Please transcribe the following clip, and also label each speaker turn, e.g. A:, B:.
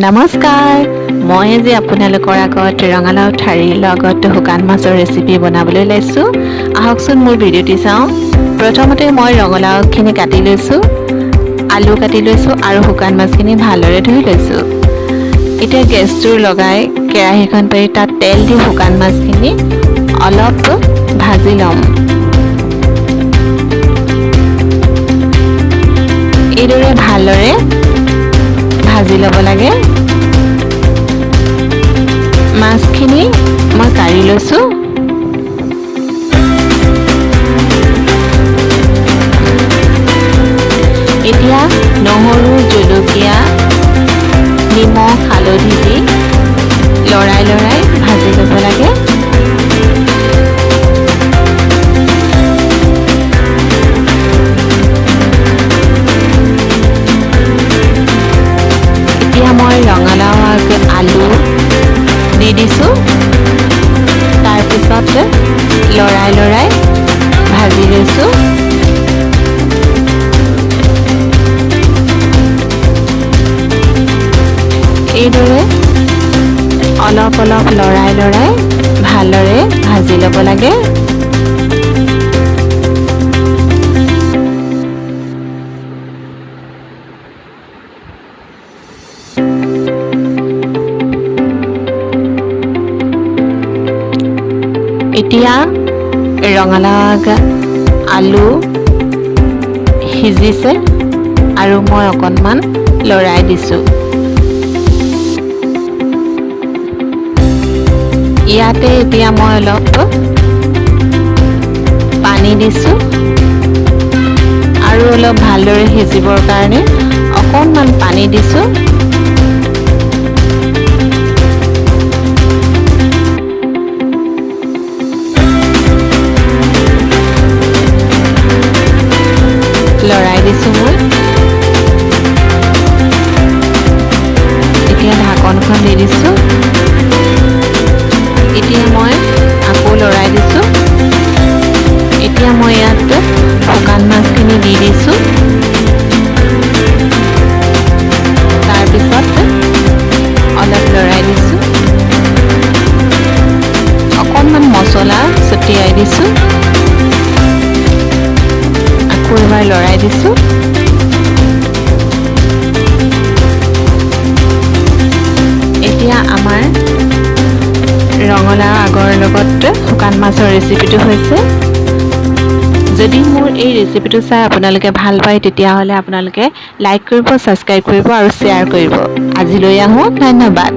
A: নমস্কাৰ, মই আজি আপোনালোকৰ আগত ৰঙালাও ঠাৰিৰ লগত শুকান মাছৰ ৰেচিপি বনাবলৈ লৈছোঁ। আহকচোন মোৰ ভিডিঅ'টি চাওঁ। প্ৰথমতে মই ৰঙালাওখিনি কাটি লৈছোঁ, আলু কাটি লৈছোঁ আৰু শুকান মাছখিনি ভালদৰে ধুই লৈছোঁ। এতিয়া গেছটো লগাই কেৰাহীখন পাৰি তাত তেল দি শুকান মাছখিনি অলপ ভাজি ল'ম। এইদৰে ভালদৰে ভাজি ল'ব লাগে। মাছখিনি মই কাঢ়ি লৈছোঁ। এতিয়া নহৰু, জলকীয়া, নিমখ, হালধি দি লৰাই লৰাই ভাজি ল'ব লাগে। এতিয়া মই ৰঙালাও আগ, আলু দি দিছোঁ। তাৰপিছত লৰাই লৰাই ভাজি লৈছোঁ। এইদৰে অলপ অলপ লৰাই লৰাই ভালদৰে ভাজি ল'ব লাগে। এতিয়া ৰঙালাও আগ, আলু সিজিছে আৰু মই অকণমান লৰাই দিছোঁ। ইয়াতে এতিয়া মই অলপ পানী দিছোঁ আৰু অলপ ভালদৰে সিজিবৰ কাৰণে অকণমান পানী দিছোঁ। লৰাই দিছোঁ মই। এতিয়া ঢাকনখন দি দিছোঁ। এতিয়া মই আকৌ লৰাই দিছোঁ। এতিয়া মই ইয়াত শুকান মাছখিনি দি দিছোঁ। তাৰপিছত অলপ লৰাই দিছোঁ। অকণমান মছলা ছটিয়াই দিছোঁ। আকৌ এবাৰ লৰাই দিছোঁ। এতিয়া আমাৰ ৰঙালাও আগৰ লগত শুকান মাছৰ ৰেচিপিটো হৈছে। যদি মোৰ এই ৰেচিপিটো চাই আপোনালোকে ভাল পায়, তেতিয়াহ'লে আপোনালোকে লাইক কৰিব, ছাবস্ক্ৰাইব কৰিব আৰু শ্বেয়াৰ কৰিব। আজিলৈ আহোঁ, ধন্যবাদ।